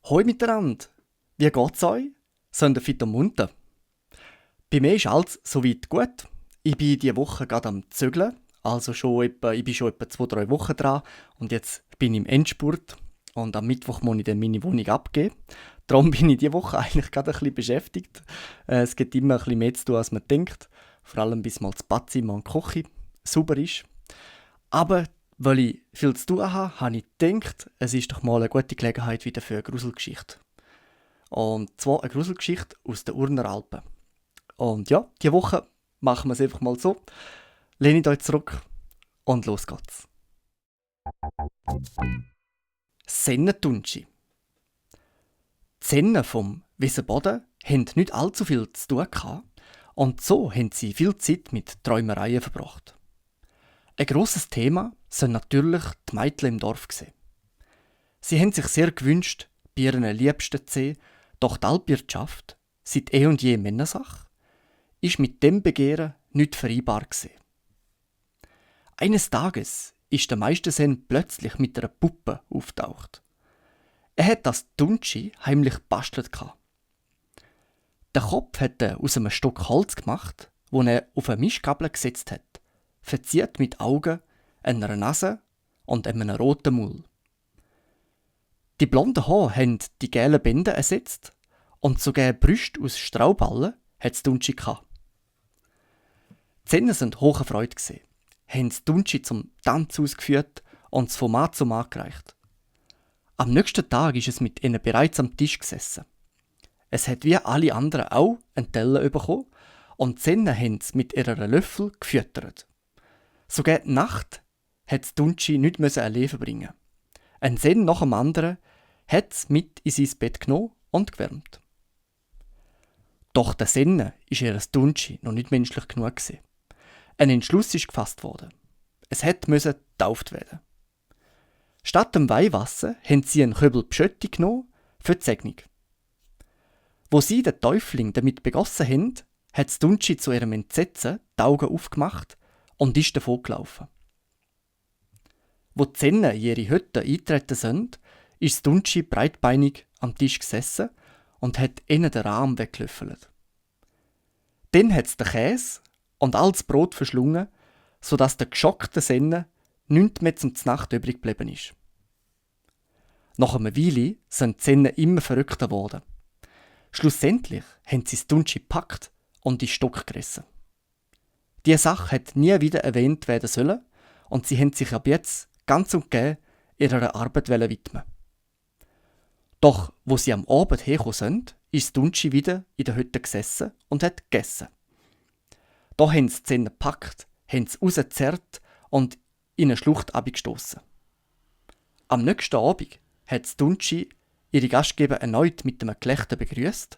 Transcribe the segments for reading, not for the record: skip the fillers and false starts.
Hoi miteinander! Wie geht's euch? Seid ihr fit und munter? Bei mir ist alles soweit gut. Ich bin diese Woche gerade am Zügeln. Ich bin schon etwa 2-3 Wochen dran und jetzt bin ich im Endspurt. Und am Mittwoch muss ich dann meine Wohnung abgeben. Darum bin ich diese Woche eigentlich gerade ein bisschen beschäftigt. Es gibt immer ein bisschen mehr zu tun, als man denkt. Vor allem bis mal das Badzimmer und die Küche sauber ist. Aber weil ich viel zu tun habe ich gedacht, es ist doch mal eine gute Gelegenheit wieder für eine Gruselgeschichte. Und zwar eine Gruselgeschichte aus den Urner Alpen. Und ja, diese Woche machen wir es einfach mal so. Lehnt euch zurück und los geht's. Sennentunschi. Die Sennen vom Wiesenboden haben nicht allzu viel zu tun gehabt und so haben sie viel Zeit mit Träumereien verbracht. Ein grosses Thema sind natürlich die Mädchen im Dorf gewesen. Sie haben sich sehr gewünscht, bei ihren Liebsten zu sehen, doch die Alpwirtschaft, seit eh und je Männersache, ist mit dem Begehren nicht vereinbar gewesen. Eines Tages ist der Meistersen plötzlich mit einer Puppe auftaucht. Er hat das Tunschi heimlich gebastelt. Den Kopf hat er aus einem Stück Holz gemacht, wo er auf eine Mischgabel gesetzt hat, verziert mit Augen, einer Nase und einem roten Maul. Die blonden Haare haben die gelben Bänder ersetzt und sogar Brüste aus Strauballen hat das Tunschi gehabt. Die Sennen waren hocherfreut, haben das Tunschi zum Tanz ausgeführt und es von Mann zu Mann gereicht. Am nächsten Tag ist es mit ihnen bereits am Tisch gesessen. Es hat wie alle anderen auch einen Teller bekommen und die Sennen haben es mit ihren Löffel gefüttert. Sogar die Nacht hat das Tunschi nicht allein verbringen. Ein Sen nach dem anderen hat es mit in sein Bett genommen und gewärmt. Doch der Senne ist ihr Tunschi noch nicht menschlich genug gewesen. Ein Entschluss ist gefasst worden. Es musste getauft werden. Statt dem Weihwasser haben sie einen Köbel Pschötti genommen für die Segnung. Wo sie den Täufling damit begossen haben, hat das Tunschi zu ihrem Entsetzen die Augen aufgemacht und ist davon gelaufen. Wo die Sennen in ihre Hütte eingetreten sind, ist das Tunschi breitbeinig am Tisch gesessen und hat ihnen den Rahm weggelöffelt. Dann hat es den Käse und all das Brot verschlungen, sodass der geschockte Sennen nichts mehr zum Znacht übrig geblieben ist. Nach einer Weile sind die Sennen immer verrückter geworden. Schlussendlich haben sie das Tunschi gepackt und in Stock gerissen. Diese Sache hat nie wieder erwähnt werden sollen und sie haben sich ab jetzt ganz und gar ihrer Arbeit widmen. Doch, wo sie am Abend hergekommen sind, ist das Tunschi wieder in der Hütte gesessen und hat gegessen. Da haben sie die Sennen gepackt, haben es rausgezerrt und in eine Schlucht abgestossen. Am nächsten Abend hat das Tunschi ihre Gastgeber erneut mit einem Gelächter begrüßt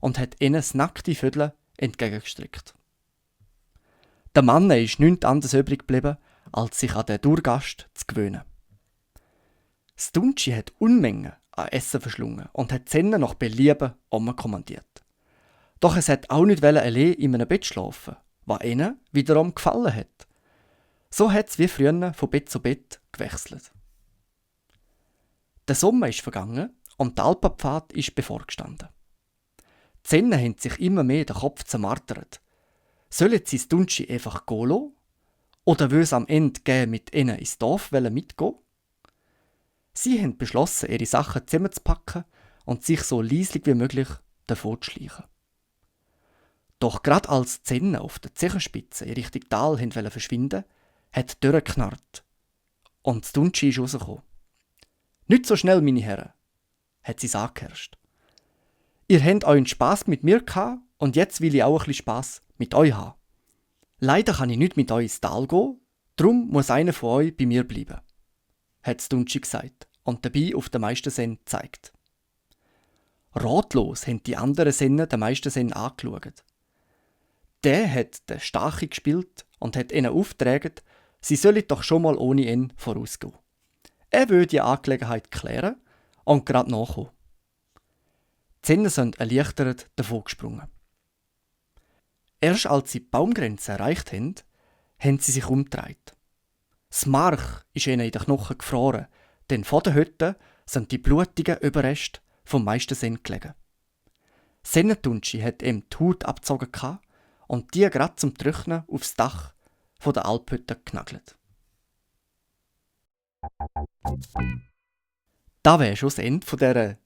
und hat ihnen das nackte Vödel entgegengestreckt. Der Mann ist nichts anderes übrig geblieben, als sich an den Durchgast zu gewöhnen. Das Tunschi hat Unmengen an Essen verschlungen und hat die Sennen nach Belieben kommandiert. Doch es hat auch nicht allein in einem Bett schlafen, was ihnen wiederum gefallen hat. So hat es wie früher von Bett zu Bett gewechselt. Der Sommer ist vergangen und der Alpenpfad ist bevorgestanden. Die Sennen haben sich immer mehr den Kopf zermartert. Sollen sie das Tunschi einfach gehen lassen? Oder will es am Ende mit ihnen ins Dorf mitgehen? Sie haben beschlossen, ihre Sachen zusammenzupacken und sich so leislich wie möglich davon zu schleichen. Doch gerade als die Sennen auf der Zechenspitze in Richtung Tal verschwinden wollten, hat die Tür geknarrt. Und das Tunschi ist rausgekommen. «Nicht so schnell, meine Herren», hat sie angeherrscht. «Ihr habt euren Spass mit mir gehabt und jetzt will ich auch ein bisschen Spass mit euch haben. Leider kann ich nicht mit euch ins Tal gehen, darum muss einer von euch bei mir bleiben», hat das Tunschi gesagt und dabei auf den Meistersen gezeigt. Ratlos haben die anderen Sennen den Meistersen angeschaut. Der hat den Stachi gespielt und hat ihnen aufgetragen, sie sollen doch schon mal ohne ihn vorausgehen. Er würde die Angelegenheit klären und gerade nachkommen. Die Sennen sind erleichtert davongesprungen. Erst als sie die Baumgrenze erreicht haben, haben sie sich umgedreht. Das Mark ist ihnen in den Knochen gefroren, denn vor der Hütte sind die blutigen Überreste vom meisten Senn gelegen. Sennentunschi hat ihm die Haut abgezogen und die gerade zum Trocknen aufs Dach der Alphütte genagelt. Das wäre schon das Ende dieser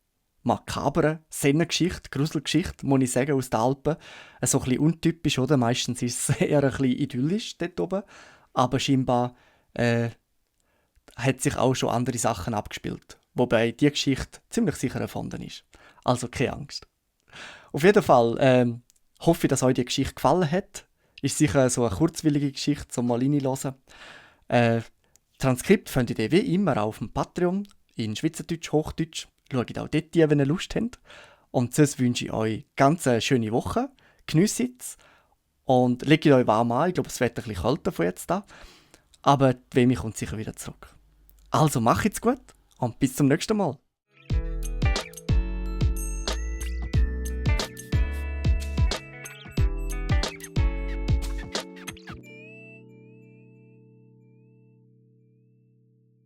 makabren Sennengeschichte, Gruselgeschichte, muss ich sagen, aus den Alpen. So ein bisschen untypisch, oder? Meistens ist es eher ein bisschen idyllisch dort oben. Aber scheinbar hat sich auch schon andere Sachen abgespielt. Wobei die Geschichte ziemlich sicher erfunden ist. Also keine Angst. Auf jeden Fall hoffe ich, dass euch die Geschichte gefallen hat. Ist sicher so eine kurzwillige Geschichte, zum mal reinzuhören. Transkript findet ihr wie immer auf dem Patreon in Schweizerdeutsch, Hochdeutsch. Schaut auch dort, wenn ihr Lust habt. Und sonst wünsche ich euch ganz eine schöne Woche. Geniesst es und legt euch warm an. Ich glaube, es wird ein bisschen kälter von jetzt an. Aber die Wärme kommt sicher wieder zurück. Also macht's gut und bis zum nächsten Mal.